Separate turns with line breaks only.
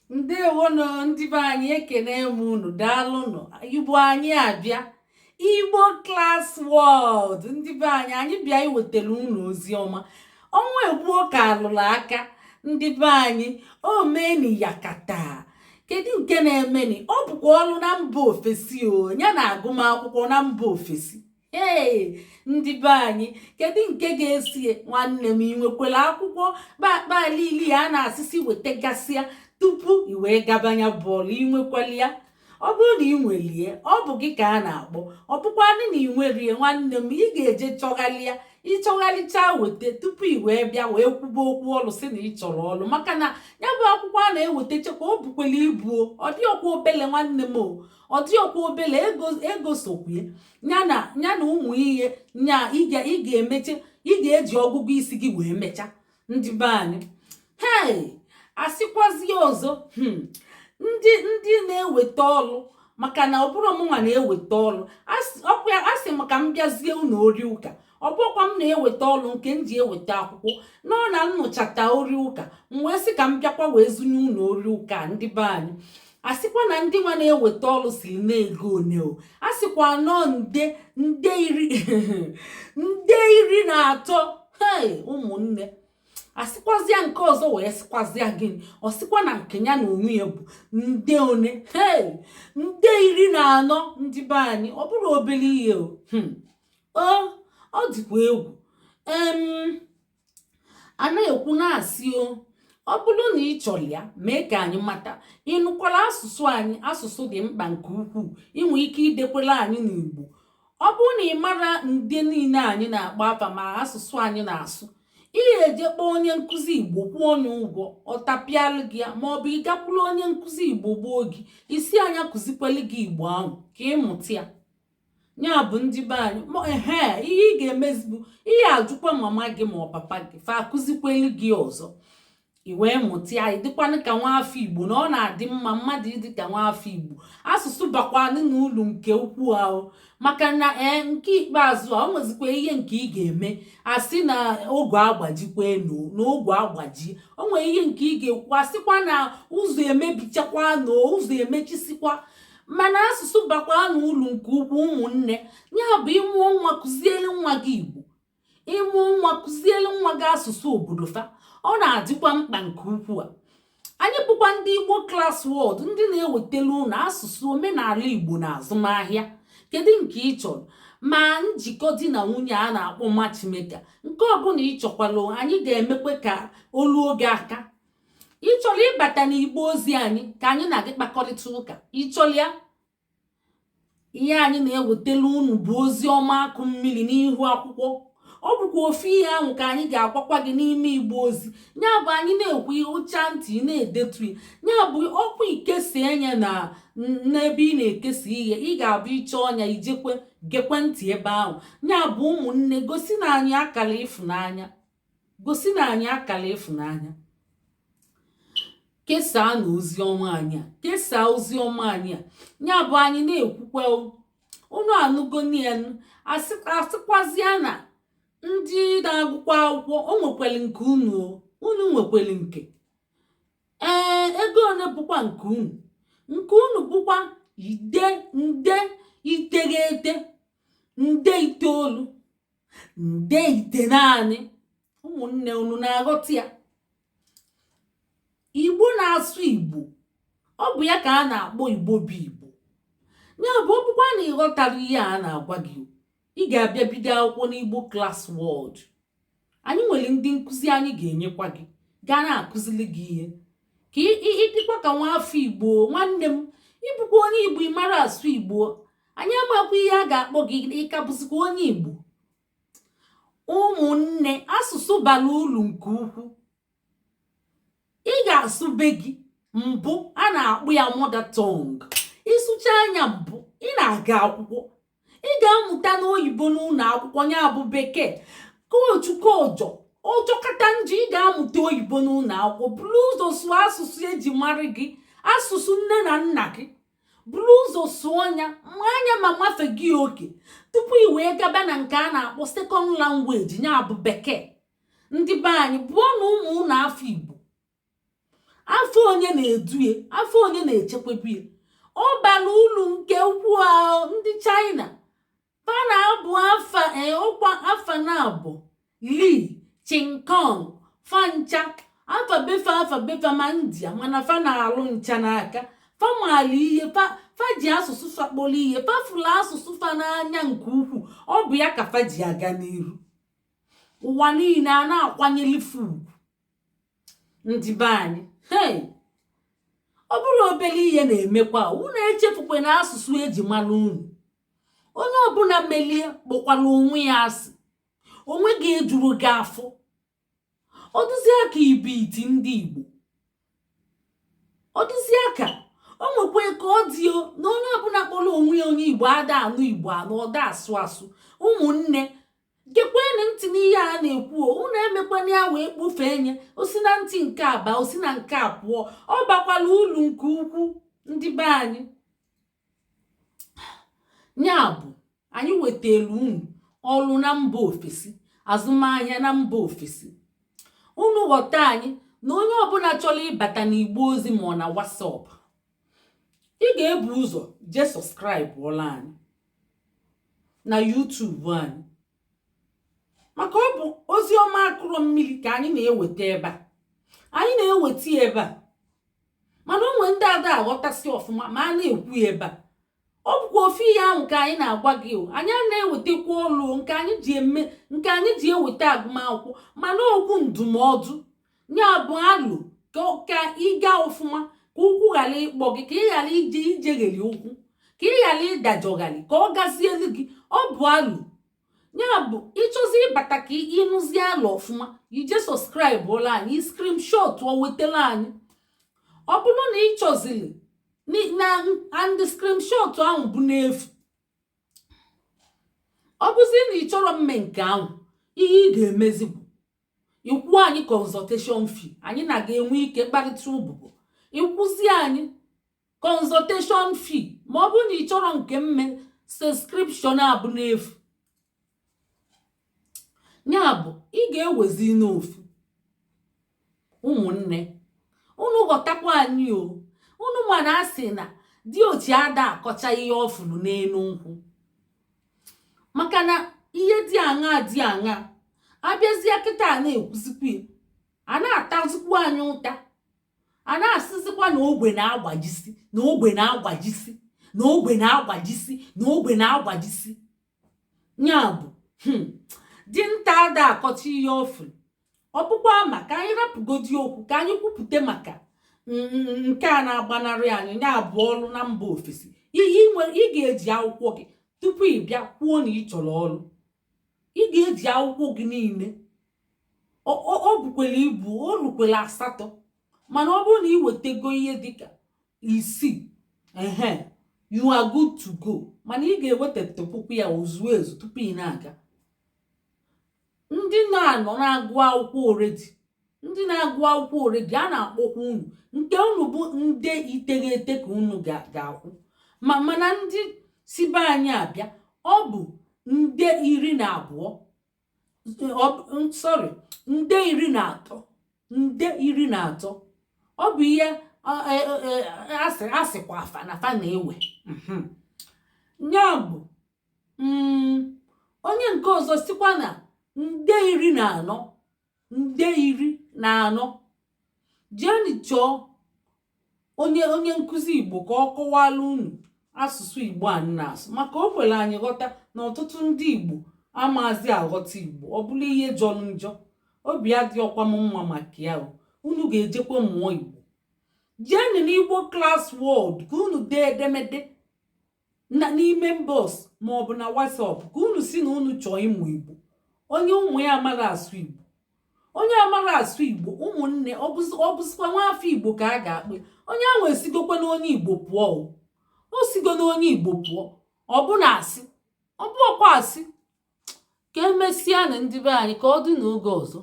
Ndewonụ ndị be anyị, ekene m unu, daalụnụ. Igbo anyị abịa, Igbo Class World. Ndị be anyị, anyị bịa iwetara unu ozi ọma. Ọnwa egbuo ka alụrụ aka. Ndị be anyị, o meni yakata. Kedu nke na-emeni? Ọ bụkwa ọlụ na mba ofesi, o ya na agụmakwụkwọ na mba ofesi. Ee, ndị be anyị, kedu nke ga-esi? Nwanne m, ị nwekwara akwụkwọ kpakpalili a na-asịsị wetagasịa tupu i wee gabanya bọọlụ? Ị nwekwala ya? Ọ bụrụ na ị nwelie, ọ bụ gị ka a na-akpọ. Ọ bụkwanụ na ị nwerie, nwanne m, ị ga-eje chọghalịa. Ịchọghalịcha weta tupu ị wee bịa wee kwuba okwu ọlụ, si na ị chọrọ ọlụ, maka na ya bụ akwụkwọ a na-eweta chekwa o bukwela ibu. Ọ dịghịkwa obele, nwanne m, o ọ dịghịkwa obele. Ego ego sokwie ya na ya na ụmụ ihe nya ị ga-emeche. Ị ga-eji ọgụgụ isi gị wee mecha. Ndị be anyị, hei, asịkwazi ọzọ, ndị na-eweta ọlụ, maka na ọ bụrụ mụnwa na-eweta ọlụ, ọkwa asị m ka m bịazie unu ori ụka. Ọ bụrụkwa m na-eweta ọlụ nke m ji eweta akwụkwọ nọ na nnụchata ori ụka, m wee sị ka m bịakwa wee zunye unu ori ụka. Ndị be anyị, asịkwa na ndị nwa na-eweta ọlụ siri na-ego one o, asịkwa nọ nde 10, nde 13. Hei, ụmụnne, asịkwazịa nke ọzọ wee sịkwazịa gịnị? Ọ sịkwa na nke ya na onwe ya bụ nde one? Hei, nde 14. Ndị be anyị, ọ bụrụ obere ihe o. O ọ dịkwa egwu. A na-ekwu na-asị o, ọ bụrụ na ị chọrọ ya, mee ka anyị mata. Ị nụkwara asụsụ anyị? Asụsụ dị mkpa nke ukwuu. Inwe ike idekwela anyị n'Igbo. Ọ bụrụ na ị mara nde niile anyị na-akpọ afa, ma asụsụ anyị na-asụ, ị ga-eje kpọọ onye nkụzi Igbo, kwụọ onye ụgwọ, ọ tapịalụ gị ya, ma ọ bụ ị gakwuru onye nkụzi Igbo gboo gị isi anya kụzikwelu gị Igbo ahụ ka ị mụta ya. Ya bụ, ndị be anyị, ehe, ihe ị ga-emezi bụ ihe ajụkwa mama gị ma ọ papa gị, fa akụzikwelu gị ọzọ, i wee mụta ya. Dịkwanụ ka nwa afọ Igbo, na ọ na-adị mma mmadụ ịdị ka nwa afọ Igbo. Asụsụ bakwanụ n'ụlọ nke ukwuu ahụ, maka na ee, nke ikpeazụ a, o nwezikwa ihe nke ị ga-eme, asị na ogwe agbajikwa enu na ogwe agbaji. O nwere ihe nke ị ga-ekwu, asịkwa na ụzọ emebichakwa, na ụzọ emechisikwa. Mana asụsụ bakwa n'ụlọ nke ukwuu, ụmụnne. Ya bụ, ịmụọ nwa, kụziere nwa gị Igbo. Ịmụọ nwa, kụziere nwa gị asụsụ obodo fa. Ọ na-adịkwa mkpa nke ukwuu. A anyị bụkwa ndị Igbo Class World, ndị na-ewetara unu asụsụ, omenala Igbo na azụmahịa. Kedu nke ị chọrọ? Ma njikọ di na nwunye a na-akpọ matchmaker, nke ọbụla ị chọkwala, anyị ga-emekwe ka olu oge aka. Ị chọrọ ịbata n'igbe ozi anyị ka anyị na gị kpakọrịta ụka? Ị chọrọ ya? Ihe anyị na-ewetara unu bụ ozi ọma akụ mmiri n'ihu akwụkwọ. Ọ bụkwa ofu ihe ahụ ka anyị ga-agwakwa gị n'ime igbe ozi. Ya bụ, anyị na-ekwu ihe ụcha ntị, ị na-edetu ya. Bụ ọkwa ikesa enye na n'ebe ị na-ekesa ihe, ị ga-abụ ịchọ ọnya ijekwe gekwe ntị ebe ahụ. Ya bụ, ụmụnne, gosi na anyị akara ịfụnanya, gosi na anyị akara ịfụnanya. Kesaa na ozi ọma anyị a, kesaa ozi ọma anyị a. Ya bụ, anyị na-ekwukwa, unu anụgonienu. Asịkwazịa na ndị na-agụkwa akwụkwọ, o nwekwere nke unu, o unu nwekwere nke. Ee, ego one bụkwa nke unu? Nke unu bụkwa ide nde 9, nde 9, nde 9. Ụmụnne, unu na-aghọta ya? Igbo na-asụ Igbo, ọ bụ ya ka a na-akpọ Igbo bụ Igbo. Ya bụ, ọ bụkwa na ịghọtara ihe a na-agwa gị, ị ga-abịa bido akwụkwọ n'Igbo Class World. Anyị nwere ndị nkụzi anyị ga-enyekwa gị, gaa na-akụzili gị ihe ka ịdịkwa ka nwa afọ Igbo. Nwanne m, ịbụkwa onye Igbo, ị mara asụ Igbo, anyị amakwa ihe a ga-akpọ gị. Ịka bụzikwa onye Igbo. Ụmụnne, asụsụ bara uru nke ukwuu. Ị ga-asụ be gị mbụ, a na-akpụ ya mother tongue. Ịsụcha anya mbụ, ị na-aga akwụkwọ, ị ga-amụta n'oyibo n'ụlọ akwụkwọ, ya bụ bekee koochu kojọ ọjọkata njọ. Ị ga-amụta oyibo n'ụlọ akwụkwọ, buru ụzọ sụọ asụsụ eji mara gị, asụsụ nne na nna gị. Buru ụzọ sụọ ya, ma anya ma mafe gị oke, tupu ị wee gaba na nke a na-akpọ second language, ya bụ bekee. Ndị be anyị, bụọ na ụmụ ụlọ afọ Igbo. Afọ Afọ onye na-edue, afọ onye na-echekwebe. Ọ bara uru nke ukwuu ahụ. Ndị China fa na-abụ afa ọkwa afa na-abụ Li Chinkong fa ncha, afa befa, afa befa ma India, mana fa na-alụ ncha n'aka. Fa maala ihe fa, fa ji asụsụ fa kpọrọ ihe. Fa fụrụ asụsụ fa n'anya nke ukwuu. Ọ bụ ya ka fa ji aga n'iru. Ụwa niile a na-akwanyere fa ugwu. Ndị be anyị, hei, ọ bụrụ obere ihe na-emekwa, unu echefukwa na asụsụ eji mara unu. Onye ọbụla melie kpọkwara onwe ya asị, onwe gị ejuru gị afọ. Ọ dịzịa ka ibu iti ndị Igbo, ọ dịzịa ka o nwekwa ka ọ dị o na onye ọbụla kpọrọ onwe ya onye Igbo ada anụ Igbo anụ, ọda asụ asụ. Ụmụnne, gekwenụ ntị n'ihe a na-ekwu o. Unu emekwana ya wee kpofee nye osi na ntị nke aba, osi na nke a pụọ. Ọ bakwala ulu nke ukwuu, ndị be anyị. Ya bụ, anyị wetara unu ọrụ na mba ofesi, azụmahịa na mba ofesi. Unu ghọta anyị na onye ọbụla chọrọ ịbata n'igbo ozi ma ọ na WhatsApp, ị ga-ebu ụzọ jee subscribe ụlọ anyị na YouTube anyị, maka ọ bụ ozi ọma akụrọ mmiri ka anyị na-eweta ebe a. Anyị na-eweta ya ebe a, mana onwe ndị ada aghọtasị ọfụma ma a na-ekwu ya ebe a. Ọ bụkwa ofu ihe ahụ ka anyị na-agwa gị o. Anyị a na-ewetakwa ọlụ nke anyị ji eme, nke anyị ji eweta agụmakwụkwọ, mana okwu ndụmọdụ ya bụ alụ ka ị gaa ọfụma, ka ụkwụ ghara ịkpọ gị, ka ị ghara ije ijegheri ụkwụ, ka ị ghara ịdajọghari, ka ọ gazielu gị. Ọ bụ alụ ya bụ ịchọzi ịbata ka ịnụzie alụ ọfụma, ije subscribe ụlọ anyị, screenshot o wetara anyị. Ọ bụrụ na ị chọziri na and screenshot ahụ bụ n'efu. Ọ bụzi na ị chọrọ mme nke ahụ, ihe ị ga-emezi bụ ikwu anyị consultation fee. Anyị na ga-enwe ike kparịta ụbụbọ, ịkwụzi anyị consultation fee ma ọ bụrụ na ị chọrọ nke mme subscription a bụ n'efu. Ya bụ, ị ga-ewezi n'ofu. Ụmụnne, unu ghọtakwa anyị o. Unu mana asị na diochi ada akọcha ihe ọ fụrụ n'elu nkwụ, maka na ihe dị aṅa dị aṅa abịazie kịta na-ekwuzikwa, a na-atazikwa anyị ụta, a na-asịzikwa na ogwe na-agbajisi, na ogwe na-agbajisi, na ogwe na-agbajisi, na ogwe na-agbajisi. Ya bụ, dinta ada akọcha ihe ọfụrụ. Ọ bụkwa ma ka anyị rapụgodi okwu, ka anyị kwupụta maka nke a na-agbanarị anyị, ya bụ ọrụ na mba ofesi. Ihe ị ga-eji akwụkwọ gị tupu ị bịa kwuo na ị chọrọ ọrụ, ị ga-eji akwụkwọ gị niile. Ọ bukwere ibu, o rukwere 8, mana ọ bụrụ na ị wetego ihe dịka 6, ehe, you are good to go. Mana ị ga-ewetakwukwu ya ozuo ezu tupu ị na-aga. Ndị na-anọ na-agụ akwụkwọ already, ndị na-agụ akwụkwọ already, a na-akpọkwa unu. Nke unu bụ nde 9 ka unu ga-akwụ. Ma mana ndị si be anyị abịa, ọ bụ nde 12, sorry, nde 13, nde 13. Ọ bụ ihe asịkwa afa na fa na-ewe. Ya bụ, onye nke ọzọ sikwa na nde 14, nde 14. Jeenụ chọọ onye nkụzi Igbo ka ọ kọwara unu asụsụ Igbo a na-asụ, maka o kwere anyị ghọta na ọtụtụ ndị Igbo amazi aghọta Igbo. Ọ bụrụ ihe jọrọ njọ, obi adị ọkwa m mma maka ya o. Unu ga-ejekwa mụọ Igbo. Jeenụ n'Igbo Class World ka unu dee edemede na n'ime inbox maọbụ na WhatsApp, ka unu si na unu chọọ ịmụ Igbo. Onye ụmụ ya amaghị asụ Igbo, onye amaghị asụ Igbo, ụmụnne, ọ bụzikwa nwaafọ Igbo ka a ga-akpụ ya? Onye ahụ esigokwa n'onye Igbo pụọ o sigo n'onye Igbo pụọ. Ọ bụ na asị, ọ bụ ọkwa asị. Ka emesịa na ndị be anyị, ka ọ dị n'oge ọzọ.